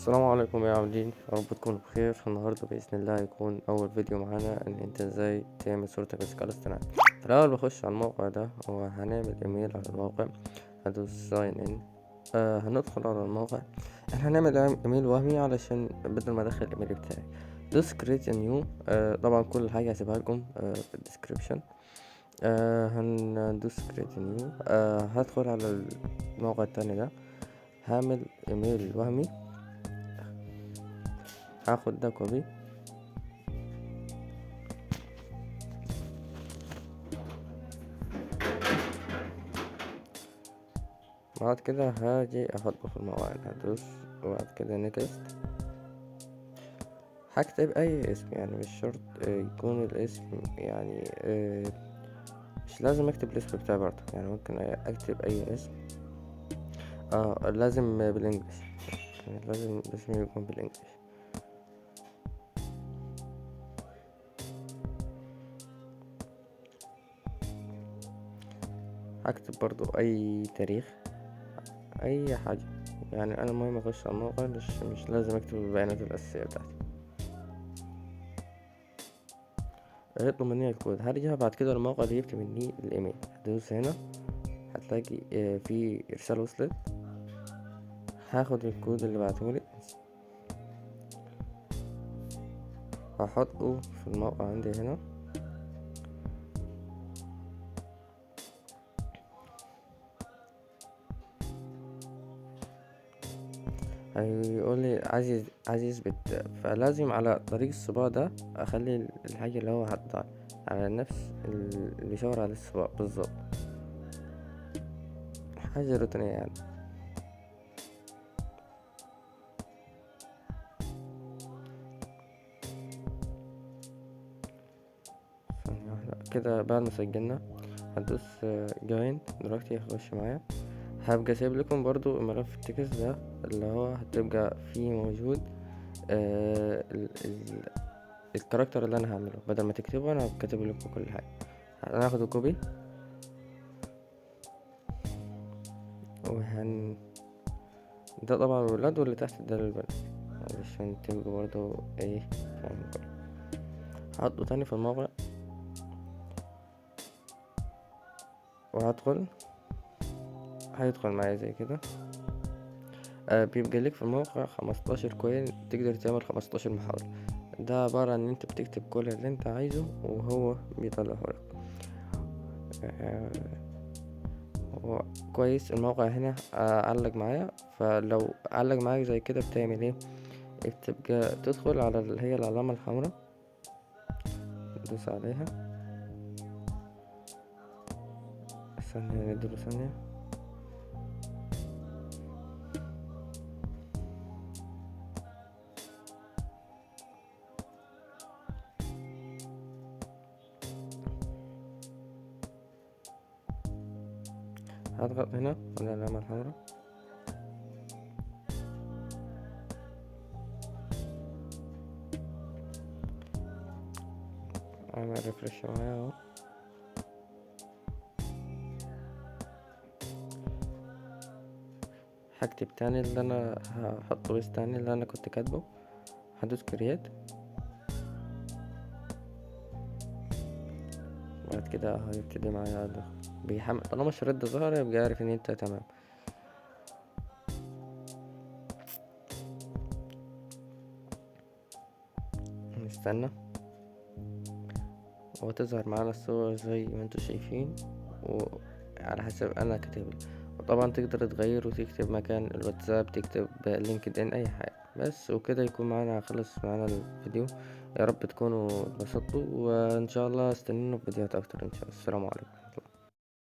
السلام عليكم يا عاملين، يا رب تكونوا بخير. النهارده باذن الله هيكون اول فيديو معانا ان انت ازاي تعمل صورتك بالذكاء الاصطناعي. في الاول بخش على الموقع ده وهنعمل ايميل على الموقع، هدوس sign in. هندخل على الموقع. احنا هنعمل ايميل وهمي علشان بدل ما ادخل الايميل بتاعي. دوس create new. طبعا كل حاجه هسيبها لكم في ال description. هندوس create new. هدخل على الموقع التاني ده، هعمل ايميل وهمي، هاخد ده copy، بعد كده هاجي احطه في الموقع، هدوس وبعد كده next. هكتب اي اسم، مش شرط يكون الاسم، مش لازم اكتب الاسم بتاعي برضه، ممكن اكتب اي اسم. لازم بال English، لازم الاسم يكون بال English. هكتب برضو اي تاريخ، اي حاجة، انا المهم اخش على الموقع، مش لازم اكتب البيانات الاساسية بتاعتي. هيطلب مني الكود، هرجع بعد كده للموقع اللي جبت مني الايميل، هدوس هنا هتلاقي في رسالة وصلت. هاخد الكود اللي بعتهولي هحطه في الموقع عندي هنا. هيقول لي عايز يثبت، فلازم على طريق الصباع ده اخلي الحاجة اللي هو حاطها على نفس اللي شاور على الصباع بالظبط، حاجة روتينية. ثانية واحدة كده. بعد ما سجلنا هدوس join دلوقتي هيخش معايا. هبقى سايب لكم برضو ملف ال text ده اللي هو هتبقى فيه موجود، ال character اللي انا هعمله، بدل ما تكتبه انا كاتب لكم كل حاجه. انا هاخده copy وهن ده طبعا الولاد واللي تحت ده للبنات علشان تبقوا برضو فاهمين كله. هحطه تاني في الموقع وهدخل، هيدخل معايا زي كده. بيبقى لك في الموقع 15 coin، تقدر تعمل 15 محاولة. ده عبارة عن ان انت بتكتب كل اللي انت عايزه وهو بيطلعه لك. هو كويس الموقع هنا. علق معايا، فلو علق معاك زي كده بتعمل ايه؟ بتبقى تدخل على اللي هي العلامة الحمراء، تدوس عليها. استنى نديله ثانية. هضغط هنا على العلامة الحمراء، اعمل ريفرش معايا اهو. هكتب تاني اللي انا هحطه، بس تاني اللي انا كنت كاتبه، هدوس create. بعد كده هيبتدي معايا ادخل بيحمل. طالما الشريط ده ظهر يبقى عارف ان انت تمام. نستنى وتظهر معانا الصورة زي ما انتوا شايفين وعلى حسب انا كاتب. وطبعا تقدر تغير وتكتب مكان الواتساب، تكتب لينكد ان، اي حاجة بس. وكده يكون معانا خلص معانا الفيديو. يا رب تكونوا اتبسطتوا، وان شاء الله استنونا في فيديوهات اكتر ان شاء الله. السلام عليكم.